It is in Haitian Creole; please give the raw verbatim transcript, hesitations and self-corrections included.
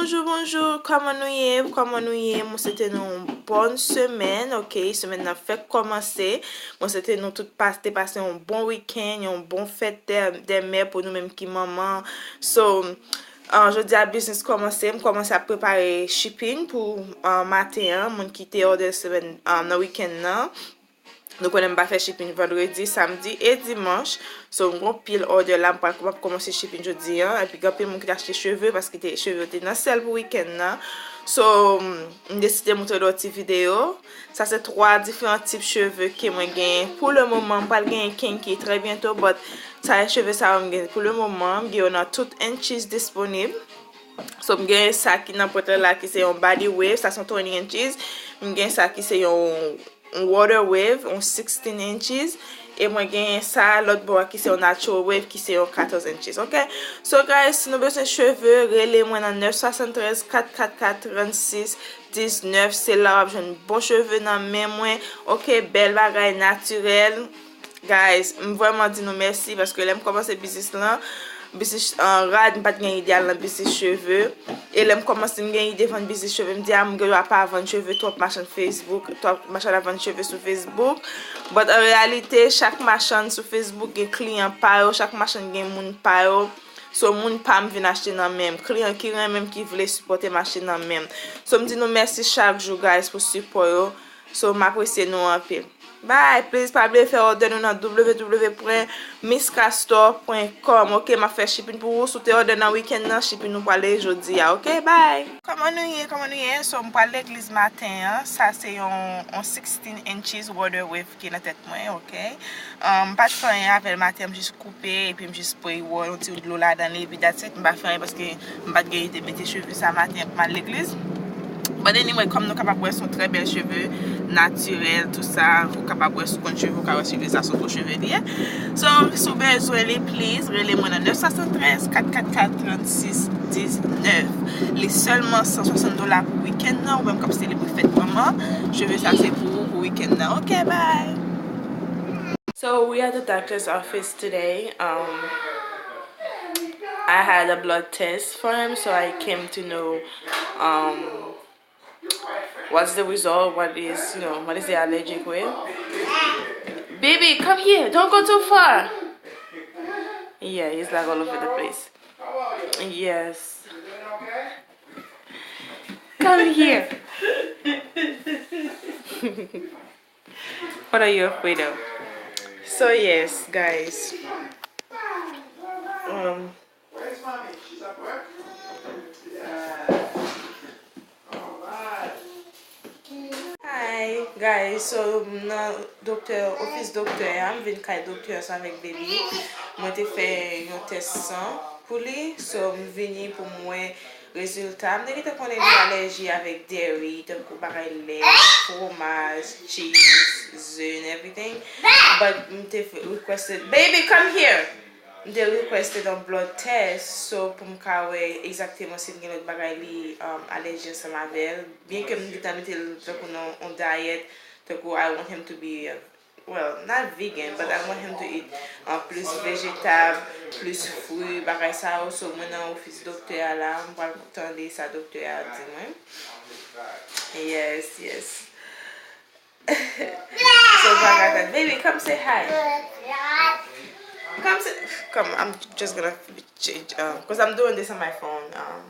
Bonjou, bonjou, kòman nou ye? Kòman nou ye? Mwen swete nou yon bòn semèn, ok? Semèn nan fèk kòmanse. Mwen swete nou tout pas-, te pase yon bon wikenn, yon bon fèt dè, dè mè pou nou menm ki manman. So, uh, jodi a biznis kòmanse, m kòmanse ap prepare shipping pou uh, maten an, moun ki te òdè semèn uh, nan wikenn nan. Nou konnen m pa fè shipping vandredi, samdi e dimanch. So, m gon pil òdè la, m pral, m ap kòmanse shipping jodi an. Epi gen anpil moun ki te achte cheve, paske te, cheve yo te nan sèl pou wikenn nan. So, m deside montre nou ti videyo. Sa se twa diferan tip cheve ke mwen genyen pou le moman. M pral genyen kinky trè byento, but sa e cheve sa yo m gen pou le moman. M gen yo nan tout inches disponib. So, m gen sa ki nan pwent la, ki se yon body wave, sa se yon twenty inches. M gen sa ki se yon, yon water wave, yon sixteen inches. E mwen gen sa lòt bò a ki se yon natural wave, ki se yon katòz inches, ok? So, guys, si nou bezwen cheve, rele mwen nan nèf swasanntrèz, kat kat kat, trannsis diznèf. Se la w ap jwenn bon cheve nan men mwen, ok? Bèl bagay, natirèl. Guys, m vrèman di nou mèsi paske lè m kòmanse biznis lan, biznis an rad, m pa t gen ide al nan biznis cheve. E lè m kòmanse, m gen ide vann biznis cheve, m di, a, m gen dwa pa vann cheve twòp machann Facebook, twòp machann ap vann cheve sou Facebook. But an reyalite, chak machann sou Facebook gen kliyan pa yo, chak machann gen moun pa yo. So, moun pa m vin achte nan men m. Kliyan ki renmen m, ki vle sipòte m achte nan men m. So, m di nou mèsi chak jou, guys, pou sipò yo. So, m apresye nou anpil. Bye! Please, pa bliye fè òdè nou nan w w w pwen miss castor pwen com, ok? M ap fè shipping pou ou. Si w te òdè nan wikenn nan, shipping ou prale jodi a, ok? Bye! Kòman nou ye? Kòman nou ye? So, m pral legliz maten an. Sa se yon, yon sixteen inches water wave ki nan tèt mwen, ok? Um, m pa t fè anyen avè l maten, m jis koupe, epi m jis spray wò yon ti dlo ladan li, epi that's it. M pa fè anyen paske m pa t gen ide mete cheve sa maten pou m al legliz. But anyway, kòm nou kapab wè, se yon trè bèl cheve, natirèl, tout sa. Ou kapab wè, si w konn cheve, ou ka wè cheve sa, se yon gwo cheve li ye. So, si w bezwen li, please, rele mwen nan nèf swasanntrèz, kat kat kat, trannsis diznèf. Li sèlman san swasant dola pou wikenn nan, ou menm k ap selebre fèt manman. Cheve sa, se pou ou pou wikenn nan. Ok, bye! So we at the doctor's office today. Um, I had a blood test for him, so I came to know, um, what's the result, what is, you know, what is he allergic with. Baby, come here. Don't go too far. Yeah, he's like all over the place. Yes. Come here. What are you afraid of? So yes, guys. Um, hi guys, so m nan doktè, ofis doktè a, m vin kay doktè ansanm avèk baby. Mwen te fè yon tès san pou li, so m vini pou m wè rezilta. M te gentan konnen li alèji avèk dairy, tankou bagay lèt, fwomaj, cheese, ze and everything. But m te fè, requested, baby, come here! M te requested yon blood test, so pou m ka wè egzakteman si l gen lòt bagay li, um, alèji ansanm avè l. Byen ke m gentan mete l tankou nan yon diet, tankou I want him to be, uh, well, not vegan, but I want him to eat, uh, plis vejetab, plis fwi, bagay sa yo. So, mwen nan ofis doktè a la, m pral tande sa doktè a di mwen. Yes, yes. So, bagay sa. Baby, come say hi. Come say, come, I'm just gonna change, um, 'cause I'm doing this on my phone. Um,